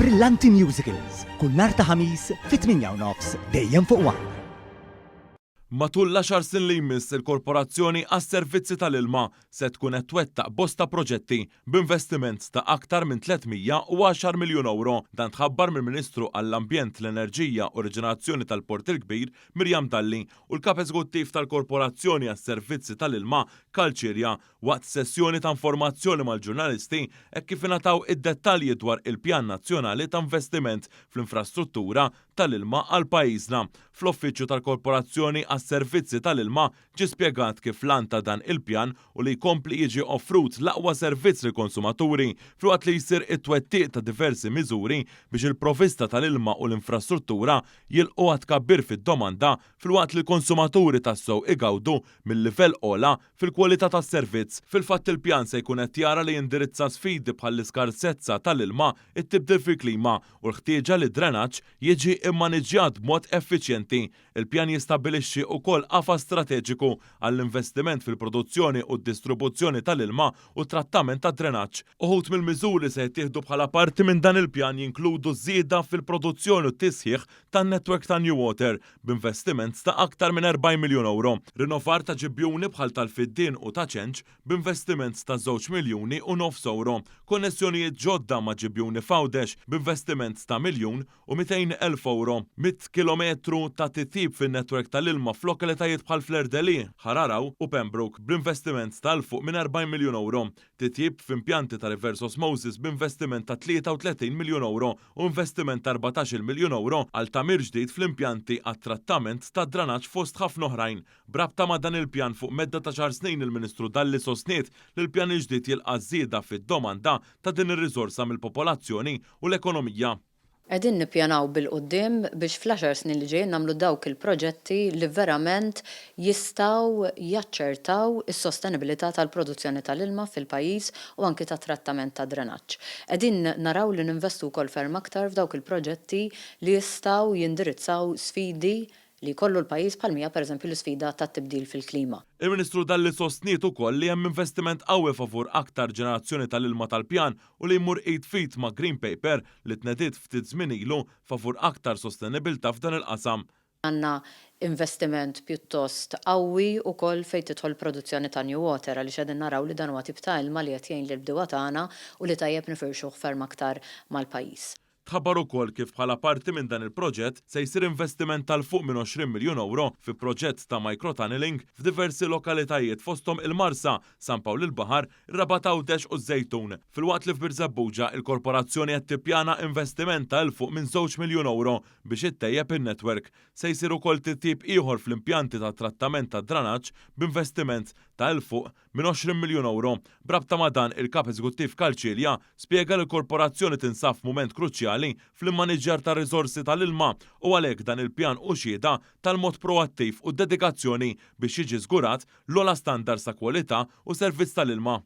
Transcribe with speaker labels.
Speaker 1: Brillanti Musicals, kull nhar ta' Ħamis fit-8 u nofs dejjem fuq One.
Speaker 2: Matul l-għaxar snin li jmiss il-Korporazzjoni għas-Servizzi tal-Ilma se tkun qed twettaq bosta proġetti b'investiment ta' aktar minn 310 miljun ewro. Dan tħabbar mill-Ministru għall-Ambjent, l-Enerġija u r-Riġenerazzjoni tal-Port il-Kbir, Miriam Dalli, u l-Kap Eżekuttiv tal-Korporazzjoni għas-Servizzi tal-Ilma, Karl Ciria, waqt sessjoni ta' informazzjoni mal-ġurnalisti hekk kif ingħataw id-dettalji dwar il-Pjan Nazzjonali ta' Investiment fl-Infrastruttura tal-Ilma għal pajjiżna. Fl-uffiċċju tal-Korporazzjoni għas-Servizzi tal-Ilma ġie spjegat kif l-għan ta' dan il-pjan hu li jkompli jiġi offrut l-aqwa servizz lill-konsumaturi filwaqt li jsir it-twettiq ta' diversi miżuri biex il-provvista tal-ilma u l-infrastruttura jilqgħu għat-tkabbir fid-domanda filwaqt li l-konsumaturi tassew igawdu minn livell ogħla fil-kwalità tas-servizz. Fil-fatt il-pjan se jkun qed jara li jindirizza sfidi bħall-iskarsezza tal-ilma, it-tibdil fil-klima u l-ħtieġa li d-drenaġġ jiġi mmaniġġjat b'mod effiċjenti. Il-pjan jistabbilixxi wkoll qafas strateġiku għall-investiment fil-produzzjoni u d-distribuzzjoni tal-ilma u t-trattament tad-drenaġġ. Uħud mill-miżuri se jittieħdu bħala parti minn dan il-pjan jinkludu żieda fil-produzzjoni u t-tisħiħ tan-netwerk ta' New Water b'investiment ta' aktar minn 40 miljun ewro, rinnovar ta' ġibjuni bħal tal-Fiddien u ta' Ċenċ b'investiment ta' 2.5 miljun ewro, konnessjonijiet ġodda ma' ġibjuni f'Għawdex b'investiment ta' 1,200,000 ewro, 100 kilometru ta' titjib fin-netwerk tal-ilma f'lokalitajiet bħal Fleur de Lys, Ħal Għargħur u Pembroke b'investiment ta' 'l fuq minn 40 miljun ewro, titjib f'impjanti ta' reverse osmosis b'investiment ta' 33 miljun ewro u investiment ta' 14 miljun ewro għal tagħmir ġdid fl-impjanti għat-trattament tad-dranaġġ fost ħafna oħrajn. B'rabta ma' dan il-pjan fuq medda ta' għaxar snin, il-Ministru Dalli sostniet li l-pjan il-ġdid jilqa' żieda fid-domanda ta' din ir-riżorsa mill-popolazzjoni u l-ekonomija.
Speaker 3: Qegħdin nippjanaw bil-quddiem biex fl-għaxar snin li ġejjin nagħmlu dawk il-proġetti li verament jistgħu jaċċertaw is-sostenibilità tal-produzzjoni tal-ilma fil-pajjiż u anki tat-trattament tad-drenaġġ. Qegħdin naraw li ninvestu wkoll ferm aktar f'dawk il-proġetti li jistgħu jindirizzaw sfidi li jkollu l-pajjiż bħal mija pereżempju l-isfida tat-tibdil fil-klima.
Speaker 2: Il-Ministru Dalli sostniet ukoll li hemm investiment qawwi favur aktar ġenerazzjoni tal-ilma tal-pjan u li jmur id f'id ma' Green Paper li tnediet ftit żmien ilu favur aktar sostenibilità f'dan il-qasam.
Speaker 3: Għandna investiment pjuttost qawwi wkoll fejn tidħol il-produzzjoni ta' New Water għaliex qegħdin naraw li dan huwa tip ta' ilma li qed jgħin lill-bdiewa tagħna u li tajjeb nifirxuh ferm aktar mal-pajjiż.
Speaker 2: Tħabbar ukoll kif bħala parti minn dan il-proġett se jsir investiment ta' 'l fuq minn 20 miljun ewro fi proġett ta' microtunneling f'diversi lokalitajiet fosthom il-Marsa, San Pawl il-Baħar, ir-Rabat Għawdex u ż-Żejtun. Filwaqt li f'Birżebbuġa il-Korporazzjoni qed tippjana investiment ta' 'l fuq minn żewġ miljun ewro biex ittejjeb in-netwerk. Se jsir ukoll titjib ieħor fl-impjanti ta' trattament tad-dranaġġ b'investiment ta' 'l fuq minn 20 miljun ewro. B'rabta ma' dan, il-Kap Eżekuttiv Karl Cilia spjega li l-Korporazzjoni tinsab f'mument kruċjali fl-immaniġġjar tar-riżorsi tal-ilma u għalhekk dan il-pjan hu xhieda tal-mod proattiv u d-dedikazzjoni biex jiġi żgurat l-ogħla standards ta' kwalità u servizz tal-ilma.